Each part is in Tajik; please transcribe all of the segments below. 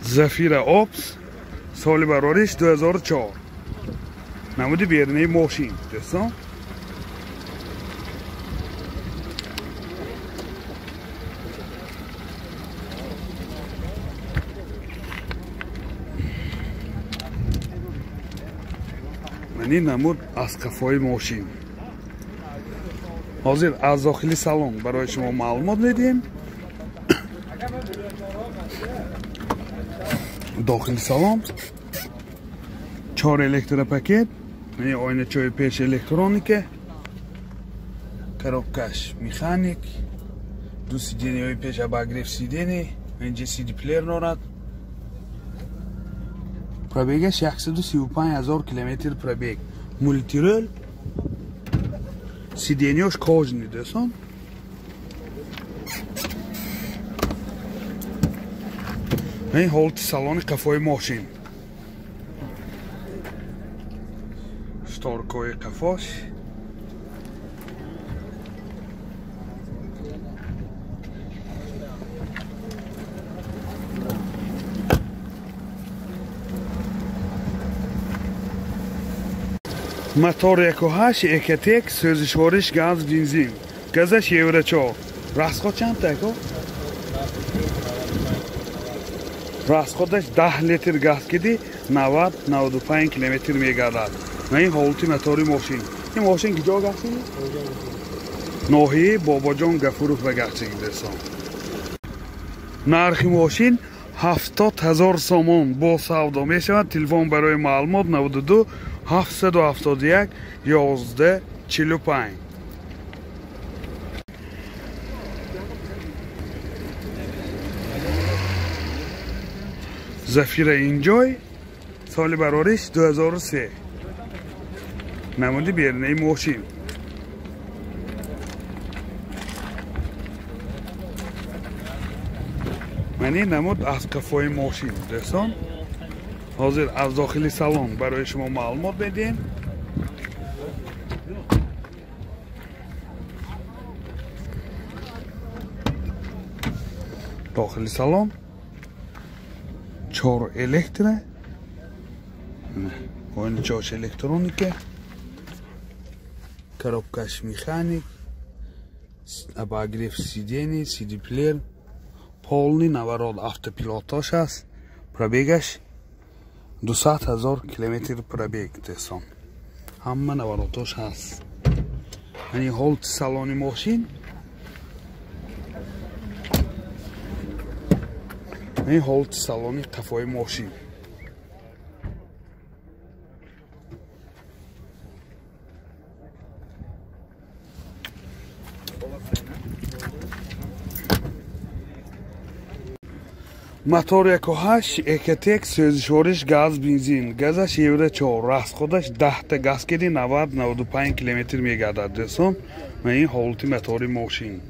Зафира Опс соли барориш 2004. Намуди берунаи мошин дӯстон. Мани намуд аз қафои мошин. Ҳозир аз дохили салон барои шумо маълумот медиҳем. Дохили салон 4 электропакет, оиначаҳои пеш электроника, коробкаш механик, ду сиденияҳои пеш обогрев сидени, инҷа CD плеер дорад. Пробегаш 135 000 километр пробег. Мультирол, сиденияш кожаный дӯстон. Ин ҳолати салони қафои мошин. Шторкҳои қафош. Мотор 1.8 Экотек, сӯзишвориш газ, бензин. Газаш Евро 4. Расход чанд тако? Расходаш 10 литр газ киди 90-95 километр мегардад. Ин ҳолати мотори мошин. Ин мошин куҷо гаштиги? Ноҳияи Бобоҷон Гафуров ба гаштиги дӯстон. Нархи мошин 70 000 сомон бо савдо мешавад. Телефон барои маълумот 92 771 11 45. Зафира Инҷой соли барориш 2003. Намуди берунаи мошин. Мани намуд аз қафои мошин дӯстон. Ҳозир аз дохили салон барои шумо маълумот медиҳем. Дохили салон 4 электро, оиначаҳош электроника, коробкаш механик, обогрев сидений, CD плеер, полный наворот автопилотош аст. Пробегаш 200 000 километр пробег дӯстон. Ҳама наворотош ҳаст. Яъне ҳолати салони мошин. Ин ҳолати салони қафои мошин. Мотор 1.8 Экотек, сӯзишвориш газ, бензин. Газаш Евро 4. Расходаш 10 та газ киди 90-95 километр мегардад дӯстон. Ин ҳолати мотори мошин.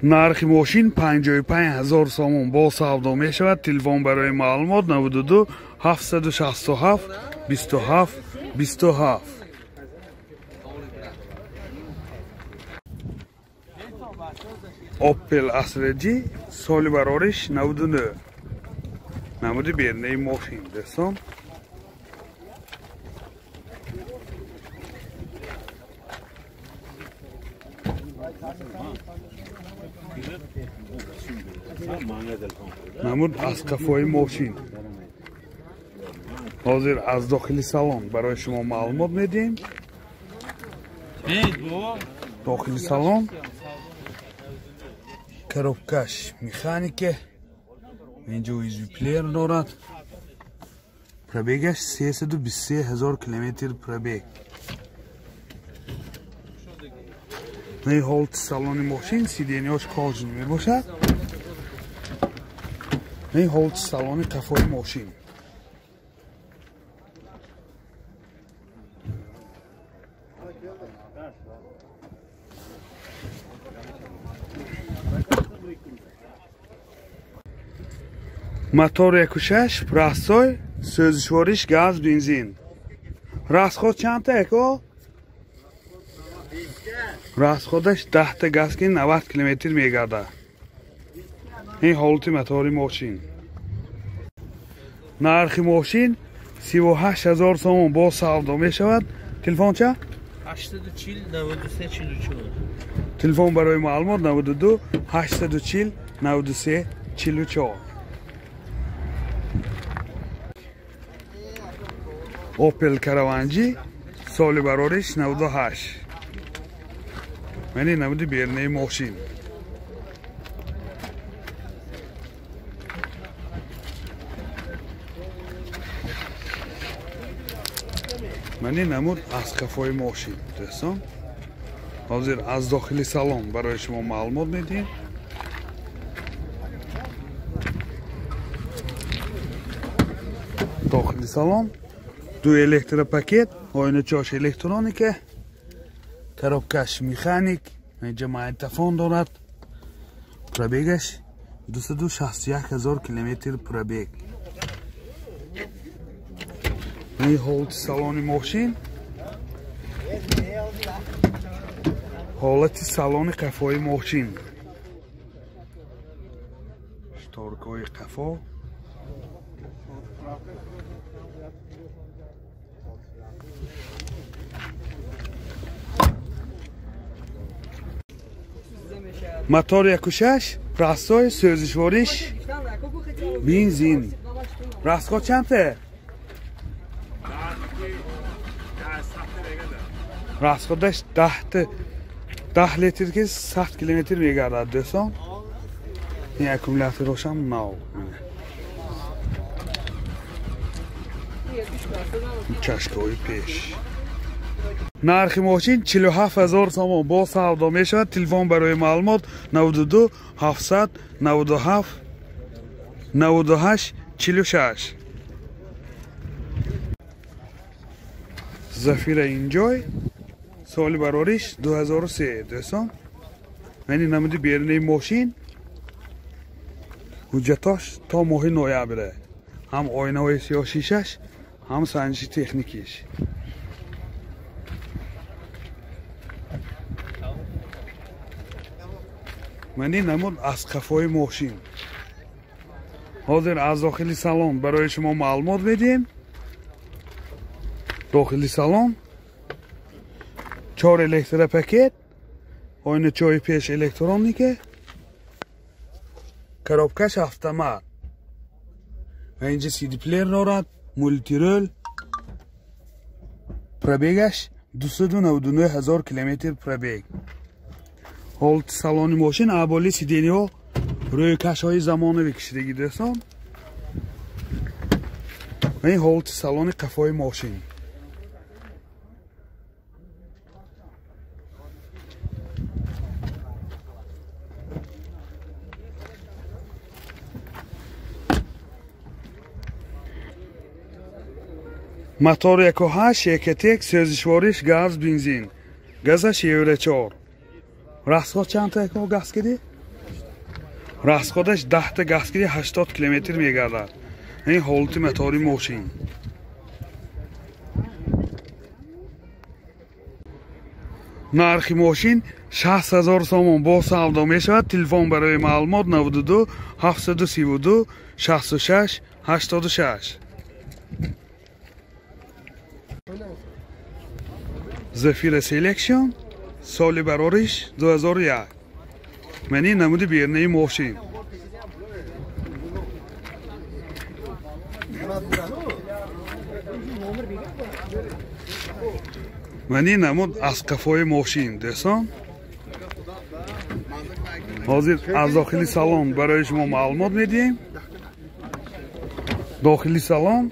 Нархи мошин 55 000 сомон бо савдо мешавад. Телефон барои маълумот 92 767 27 27. Opel Astra G соли барориш 99. Намуди берунаи мошин дӯстон. Намуд аз қафои мошин. Ҳозир аз дохили салон барои шумо маълумот медиҳем. Дохили салон коробкаш механика, инҷо USB плеер дорад. Пробегаш 323 000 километр пробег. Ин ҳолати салони мошин, сиденияш кожаный мебошад. Ин ҳолати салони қафои мошин. Мотор 1.6 простой, сӯзишвориш газ, бензин. Расход чанд та эко? Расходаш 10 газ ки 90 километр мегардад. Ин ҳолати мотори мошин. Нархи мошин 38 000 сомон бо савдо мешавад. Телефон ча? 840 93 44. Телефон барои маълумот 92 840 93 44. Opel Караванҷи соли барориш 98. Мани намуди бернаи мошин. Мани намуд аз қафои мошин, дӯстон. Ҳозир аз дохили салон барои шумо маълумот медиҳем. Дохили салон ду электропакет, оиначош электроника, коробкаш механик, инҷа магнитофон дорад. Пробегаш 261 000 километр пробег. Ин ҳолати салони мошин, ҳолати салони қафои мошин, шторкҳои қафо. Мотор 1.6, простой, сӯзишвориш, бензин. Расход чандта? Расходаш 10 литр ки 100 километр мегардад, дӯстон. Ин аккумуляторошам нав. Чашкаҳои пеш. Нархи мошин 47 000 сомон бо савдо мешавад. Телефон барои маълумот 92 797 98 46. Зафира инҷой соли барориш 2003, дӯстон. Мани намуди берунаи мошин, ҳуҷҷатош то моҳи ноябре. Ҳам оинаҳои сиёҳшишаш, ҳам санҷиши техникиш. Мани намуд аз қафои мошин. Ҳозир аз дохили салон барои шумо маълумот медиҳем. Дохили салон 4 электропакет, оиначои пеш электроника, коробкаш автомат. Ва инҷа CD плеер дорад, мультирол. Пробегаш 299 000 километр пробег. Ҳолати салони мошин аболи сидениҳо рӯйкашҳои замонавӣ кишидагӣ, дӯстон. Ва ин ҳолати салони қафои мошин. Мотор 1.8 Ecotec, сӯзишвориш газ, бензин. Газаш Евро 4. Расход чандта яко газ киди? Расходаш 10 газ киди 80 километр мегардад. Ин ҳолати мотори мошин. Нархи мошин 60 000 сомон бо савдо мешавад. Телефон барои маълумот 92 732 66 86. Зафира Selection соли барориш 2001. Мани намуди бернаи мошин. Мани намуд аз қафои мошин, дӯстон. Ҳозир аз дохили салон барои шумо маълумот медиҳем. Дохили салон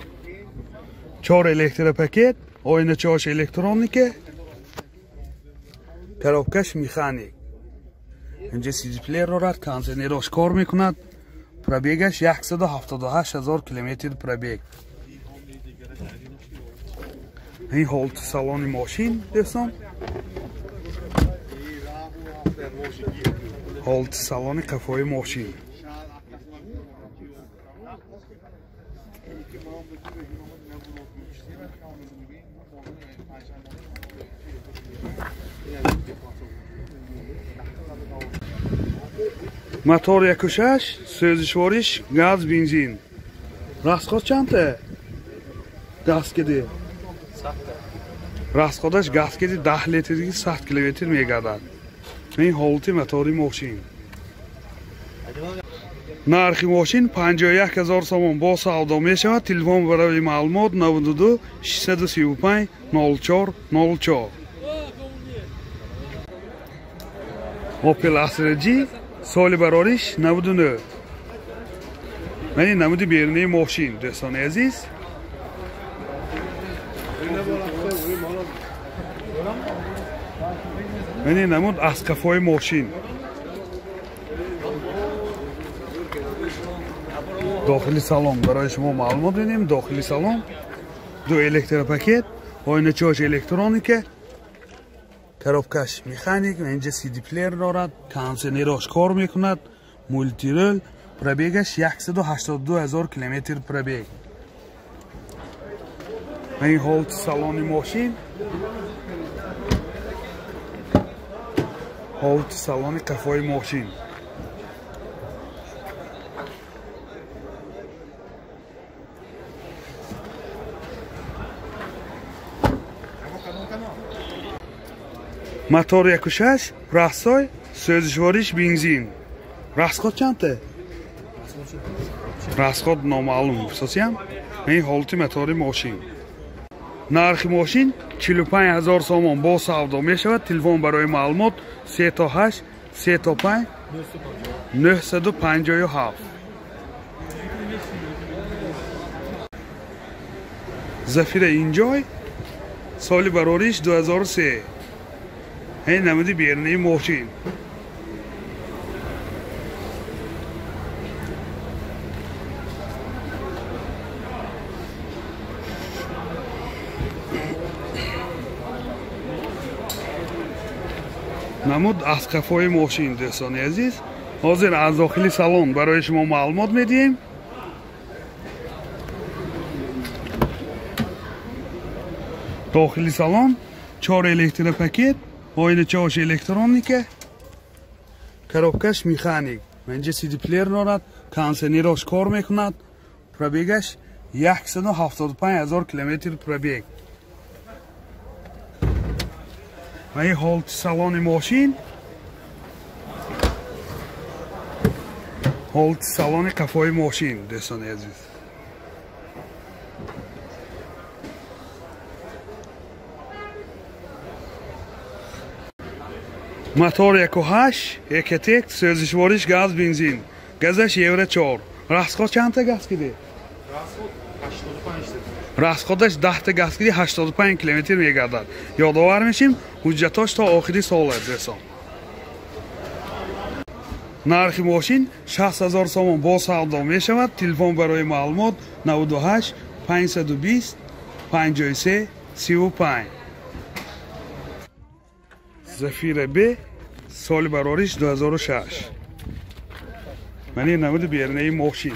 4 электропакет, оиначаҳош электроника, коробкаш механик. Инҷа CD плеер дорад, кондиционерош кор мекунад. Пробегаш 178 000 километр пробег. Ин ҳолати салони мошин, дӯстон. Ҳолати салони қафои мошин. Мотор 1.6, сӯзишвориш газ бензин. Расход чандта? Газ киди. Расходаш газ киди 10 литрги 100 километр мегардад. Ин ҳолати мотори мошин. Нархи мошин 51 000 сомон бо савдо мешавад. Телефон барои маълумот 92 635 04 04. Opel Astra G соли барориш 99. Мани намуди берунаи мошин, дӯстони азиз. Мани намуд аз қафои мошин. Дохили салон барои шумо маълумот медиҳем. Дохили салон ду электропакет, оиначаҳош электроника, коробкаш механик, инҷа CD плеер дорад, кондиционерош кор мекунад, мултирол, пробегаш 182 000 километр пробег. Ин ҳолати салони мошин, ҳолати салони қафои мошин. Мотор 1.6, рассой, сӯзишвориш бензин. Расход чандта? Расход номаълум, сосиям. Ин ҳолати мотори мошин. Нархи мошин 45 000 сомон бо савдо мешавад. Телефон барои маълумот 3 8 3 5 957. Зафира инҷой, соли барориш 2003. Ин намуди берунаи мошин. Намуд аз қафои мошин, дӯстони азиз. Ҳозир аз дохили салон барои шумо маълумот медиҳем. Дохили салон 4 электропакет, оиначаҳош электроника, коробкаш механик. Инҷа CD плеер дорад, кондиционерош кор мекунад, пробегаш 175 000 километр пробег. Ва ин ҳолати салони мошин, ҳолати салони қафои мошин, дӯстони азиз. Мотор 1.8, Ecotec, сӯзишвориш газ бензин. Газаш Евро 4. Расход чандта газ киди? Расход 85 литр. Расходаш 10 та газ киди 85 километр мегардад. Ёдовар мешим, ҳуҷҷатош то охири сол аст, дӯстон. Нархи мошин 60 000 сомон бо савдо мешавад. Телефон барои маълумот 98 520 53 35. Зафира Б, соли барориш 2006. Мани намуди берунаи мошин.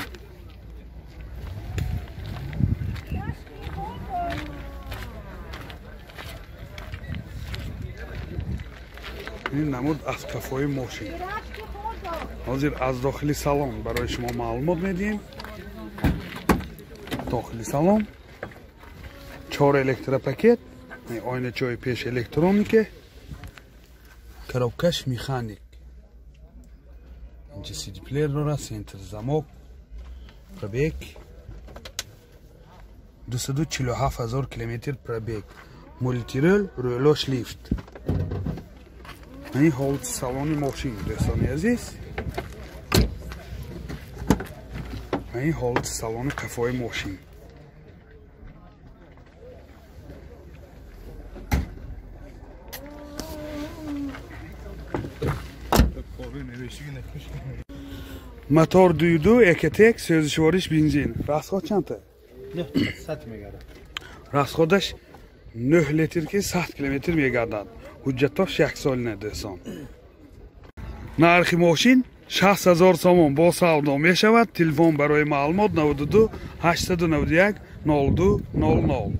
Ин намуд аз қафои мошин. Ҳозир аз дохили салон барои шумо маълумот медиҳем. Дохили салон 4 электропакет, оиначаҳои пеш электроника, коробкаш механик. Инҷа CD плеер дорад, центр замок, пробег 247 000 километр пробег, мултирол, рӯлош лифт. Ин ҳолати салони мошин, дӯстони азиз. Ин ҳолати салони қафои мошин. Мотор 2.2 Ecotec, сӯзишвориш бензин. Расход чандта? 9 мегардад. Расходаш 9 литр ки 100 километр мегардад. Ҳуҷҷатош 1 солина, дӯстон. Нархи мошин 60 000 сомон бо савдо мешавад. Телефон барои маълумот 92 891 02 00.